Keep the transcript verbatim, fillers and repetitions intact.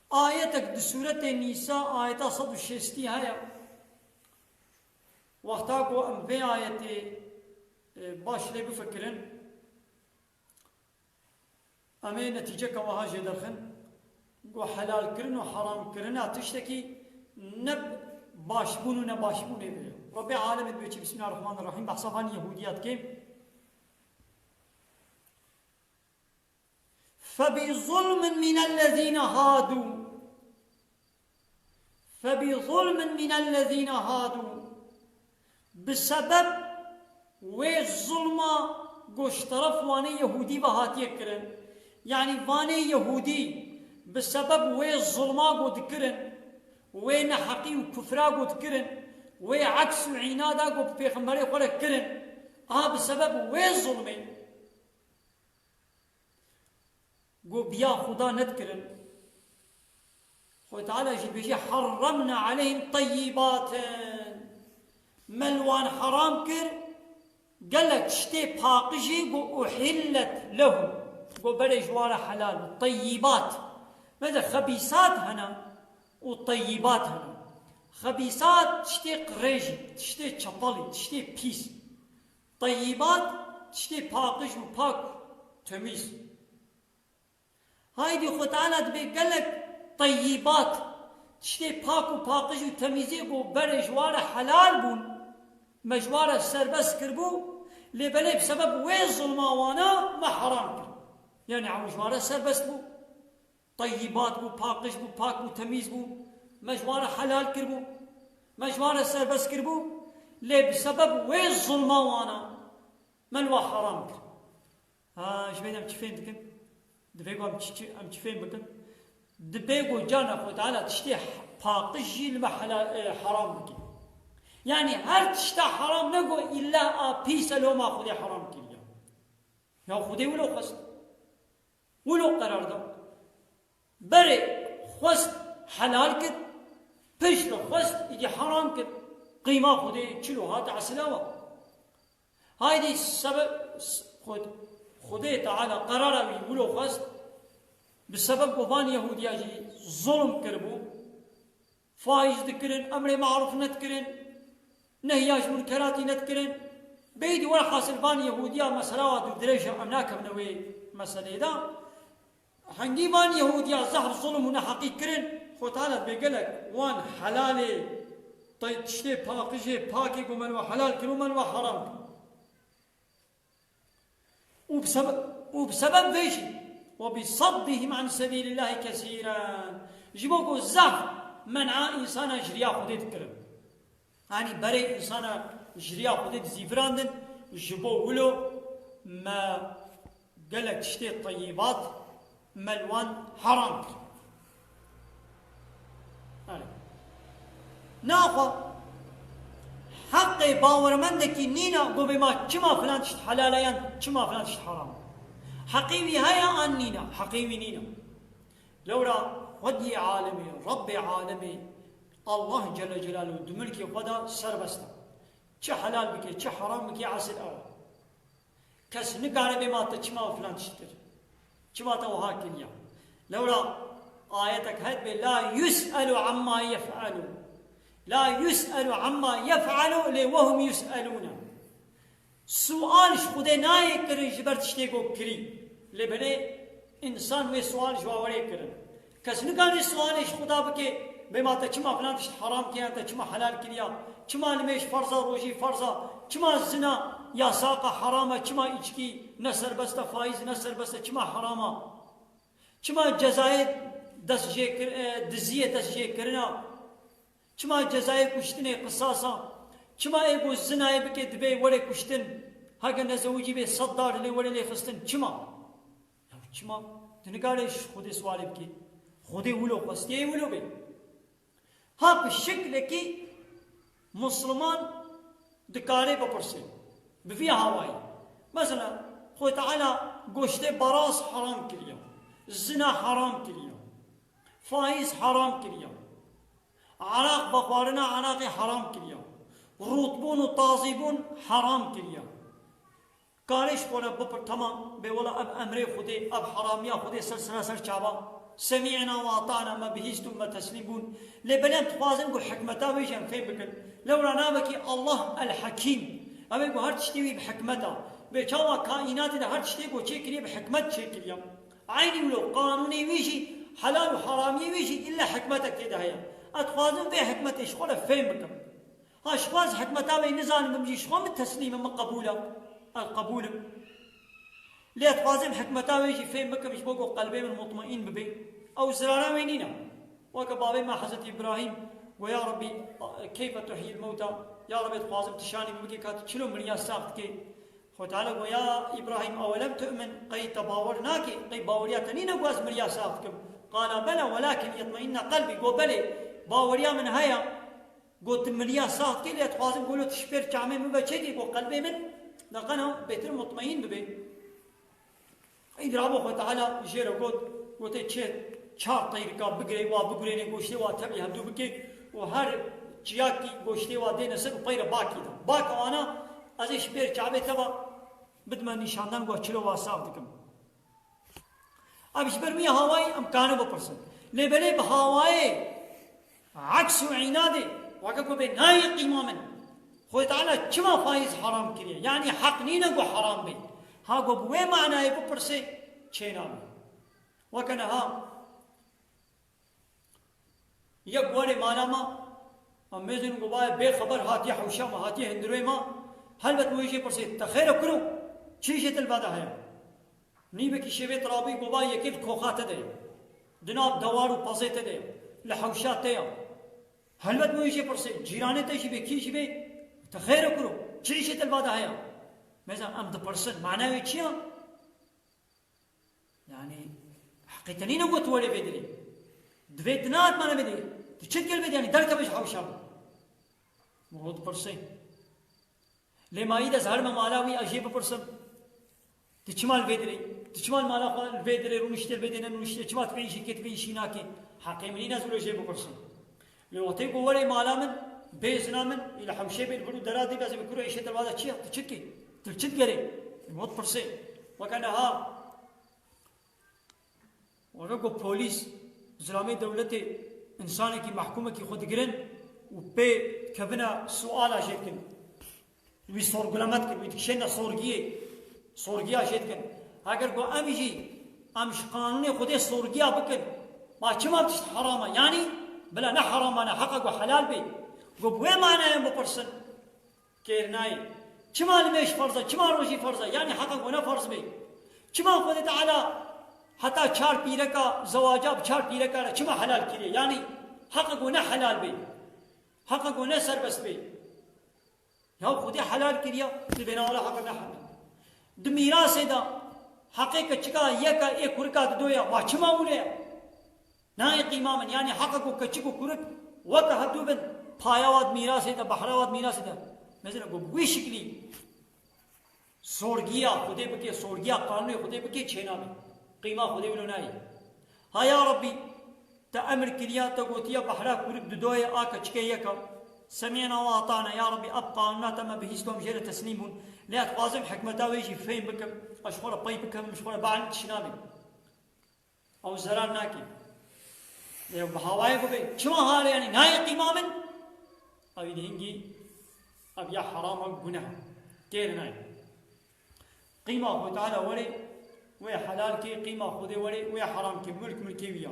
Ayetek di Sûretê Nîsa, ayeta sed û şêstî heye. Wexta ku em vê ayetê, e, baş lê bifikirin, em ê netîceke wiha jê derxin, ku helalkirin û heramkirina tiştekî ne başbûn û ne başbûnê vê ye. Rebbê alemê dibê çi? Bismillahirrahmanirrahîm. Behsa van Yehûdiya dike. فبظلم من الذين هادوا. فبظلم من الذين هادوا. Bi sebeb wê zulma ku ji teref wanê Yehûdî ve hatiye kirin, yanî vanê Yehûdî bi sebeb wê zulma ku dikirin, wê neheqî û kufra ku dikirin, wê eks û înada ku bi pêxemberê xwe re kirin, a bi sebeb wê zulmê, ku biya Xuda nedikirin. Xwedê Teala jî dibêje, "Harramna aleyhim teyyibatin." Me li wan heram kir gelek tiştê paqijî ku uhillet lehum, ku berê ji wan re helal bû. Teyyibat. Mesela xebîsat hene û teyyibat hene. Xebîsat tiştê qirêjî, tiştê çepelî, tiştê pîs. Teyyibat, tiştê paqij û pak, temîz. Haydî Xwe Teala dibê gelek teyyibat, tiştê pak û paqij û temîzê ku berê ji wan re helal bûn, me ji wan re serbest kiribû, lê belê bi sebeb wê zulma wana me heram kir. Yanî ew ji wan re serbest bû. Teyyibat bû, paqij bû, pak bû, temîz bû. Me ji wan re helal kiribû. Me ji wan re serbest kiribû. Lê bi sebeb wê zulma wana me li wan heram kir. Ha, ji vê de em çi fêm dikin? Divê ku em çi, çi, em çi fêm bikin? Dibê ku carna Xwe Teala tiştê paqij jî li me hela-, e, heram bike. Yanî her tişta heram ne ku îlla a pîs e, loma Xwedê heram kiriye. Ya Xwedê wilo xwest. Wilo qerar da. Berê xwest helal kir, piştre xwest îdî heram kir. Qîma Xwedê çilo hat esila wa. Haydî sebeb, Xwed-, Xwedê Teala qerara wî wilo xwest, bi sebeb ku van Yehûdiya jî zulm kiribû, faiz dikirin, emrê marûf nedikirin, nehya ji munkeratî nedikirin. Beydî werhasil van Yehûdiya mesela wa dû dirêj e, em nakevine wê meseleyê de. Hengî van Yehûdiya zehf zulm û neheqî kirin, Xwe Teala dibê gelek wan helalê, tay-, tiştê paqijê, pakê ku me li we helal kir û me li we heram kir. Û bi sebe-, û bi sebeb vê jî, "وبصدهم عن سبيل الله كثيرا." Ji bo ku zehf men'a însana ji riya Xwedê dikirin. Yanî berê însana ji riya Xwedê dizîvirandin, ji bo wilo me gelek tiştê teyyibat me li wan heram kir. Erê. Naxwe heqê bawermendekî nîne ku bê ma çima filan tişt helal e yan çima filan tişt heram e. Heqê wî heye an nîne? Heqê wî nîne. Lewra Xwediyê alemê, Rebbê alemê, Allah Celle Celaluhu di milkê xwe de serbest e. Çi helal bike, çi heram bike, esil ew e. Kes nikare bê ma te çima filan tişt kir? Çima te wiha kiriye? Lewra ayetek heye dibê, "La yus'elu amma yef'elu." "La yus'elu amma yef'elu lê wehum yus'elûne." Sual ji Xwedê nayê kirin ji ber tiştê ku kirî. Lê belê însan wê sual ji wa were kirin. Kes nikare sualê ji Xuda bike, bê ma te çima filan tişt heram kiriye, te çima helal kiriye, çima nimêj ferz e, rojî ferz e, çima zina yasak e, heram e, çima îçkî ne serbest e, faîz ne serbest e, çima heram e? Çima cezayê destjêkir-, e, diziyê destjêkirin e? Çima cezayê kuştinê qisas e? Çima ê ku zinayê bike dibê were kuştin? Heke nezewicî bê sed dar lê were lêxistin. Çima? Ya çima? Tu nikare ji Xwedê sualê bikî. Xwedê wilo xwestiye, wilo bê. Ha bi şiklekî Musliman dikare bipirsê. Bi vî hawayî. Mesela, Xwedê Teala goştê baraz heram kiriye. Zina heram kiriye. Faîz heram kiriye. Araq, vexwarina araqê heram kiriye. Rûtbûn û tazîbûn heram kiriye. Karê ji xwe re bipir, tamam, bê wela ev emrê Xwedê, ev heramiya Xwedê ser sera ser çava. Semî'na we ata'na, me bihîst û me teslîm bûn. Lê belê em dixwazin ku hikmeta wê jî em fêm bikin. Lewra nabekî Allah El-Hekîm. Ew ê ku her tiştê wî bi hikmet a. Bê çawa kaînatê de her tiştê ku çêkiriye bi hikmet çêkiriye. Eynî wilo qanûnê wî jî, helal û heramiyê wî jî îlle hikmetek tê de heye. Ez dixwazim vê hikmetê ji xwe re fêm bikim. Ha, ji xwe ez hikmeta wê nizanim, min jî ji xwe min teslîm im, min qebûl e. Ez qebûl im. Lê ez dixwazim hikmeta wê jî fêm bikim, ji bo ku qelbê min mutmaîn bibe. Ew zirara wê nîne. Weke bavê me Hezretî Îbrahîm got, "Ya Rebbî, keyfe tuhyîl mewta?" Ya Rebbî, dixwazim tu şanî min bikî ka tu çilo miriya sax dikî. Xwe Teala got, "Ya Îbrahîm, ewelem tu'min, qey te bawer nake, qey baweriya te nîne ku ez miriya sax dikim?" Qala bela welakin liyetmeinne qelbî, got, "Belê, baweriya min heye." Got, "Tu miriya sax dikî, lê dixwazim ku tu ji pêr çavê min ve çêkî, ku qelbê min neqena bêtir mutmaîn bibe." Îdî rabû Xwe Teala jê re got, got, "Ê çê çar teyrika bigirê, wa bigurênê, goştê wa tevlî hevdû bikê û her çiyakî goştê wa dêne ser û peyre bakî de. Baka wana ez ê ji pêr çavê te ve bidime nîşandan ku çilo wa sax dikim." Ev ji ber wî hawayê em kane bipirsin. Lê belê bi hawayê aks û înadê, weke ku bê nayê qîma min, Xwedê Teala çima faiz haram kiriye? Yanî heq nîne ku haram bê. Ha ku bi wê manayê bipirsê, çênabe. Weke niha yek werê mala me, em mêzin ku bayê bê xeber hatiye hewşa me, hatiye hundirê me, helbet wê jê pirsê, "Te xêr e kuro? Çi jê te li ba de heye?" Nîvekî şevê tirabî goba yekê li koxa te de ye. Di nav dewar û pezê te de ye. Li hewşa te ye. Helbet wê jê pirsê, cîranê te jî bê, kî jî bê, "Te xêr e kuro? Çi îşê te li ba de heye?" Mêzin em dipirsin, mana wê çi ya? Yanî, heqê te nîne ku tu werê vê dirê. Divê tu nehat mane vê dirê. Tu çi dikir vê dirê? Yanî derkeve ji hewşa min. Hûn dipirsê. Lê mayî de ez herime mala wî, ez jê bipirsim. Tu çima li vê dirê? Tu çima li mala xwe li vê dirê rûniştê, li vê dirê nenûniştê? Çima tu vê îşî kê, tu vê îşî nakê? Heqê min nîne ez wilo jê bipirsim. Lê wextê ku werê mala min, bê zina min, î li hewşê bê, li vir û dera dî, ez ê bi kuro îşê te li ba de çi ya? Tu çi dikê? Tu li çi digerê? Min dipirsê. Weke niha Were ku polîs, zilamê dewletê, însanekî mehkûmekî xwe digirin û pê kevine suala jê dikin. Wî sorguleme dikin, wî dikişêne sorgiyê, sorgiya jê dikin. Heger ku em jî, em ji qanûnê Xwedê sorgiya bikin, ma çima tişt heram e? Yanî, bila ne heram e, ne heq e ku helal bê. Ku bi wê manayê em bipirsin. Kêr nayê. Çima nimêj ferz e? Çima rojî ferz e? Yanî heqa ku ne ferz bê. Çima Xwedê Teala heta çar pîreka zewaca bi çar pîreka re çima helal kiriye? Yanî heqa ku ne helal bê. Heqa ku ne serbest bê. Ya Xwedê helal kiriya, tu bêne wala heqa ne helal. Di mîrasê de heqê keçika yeka ê kurika didoya, wa çima wile ya? Nayê qîma min, yanî heqa ku keçik û kurik weke hevdû bin, paya wa di mîrasê de, behra wa di mîrasê de. Mesela ku bi wî şiklî sorgiya Xwedê bike, sorgiya qanûnê Xwedê bike, çênabe. Qîma Xwedê wilo nayê. Ha ya Rebbî, te emir kiriya, te gotiya behra kurik didoye, a keçikê yeka. Semî'na we ata'na, ya Rebbî, ev qanûna te me bihîst û em jê re teslîm bûn. Lê ez dixwazim hikmeta wê jî fêm bikim, ez ji xwe re pey bikevim, ji xwe re bialim, tu çênabe. Ew zerar nake. Lê bi hawayê bibê, çima hale, yanî nayê qîma min? Ew ê hingî, ev ya heram e, guneh e. Kêr nayê. Qîma Xwedê Teala were, wê helal kê, qîma Xwedê were, wê heram kê, mulk mulkê wî ya.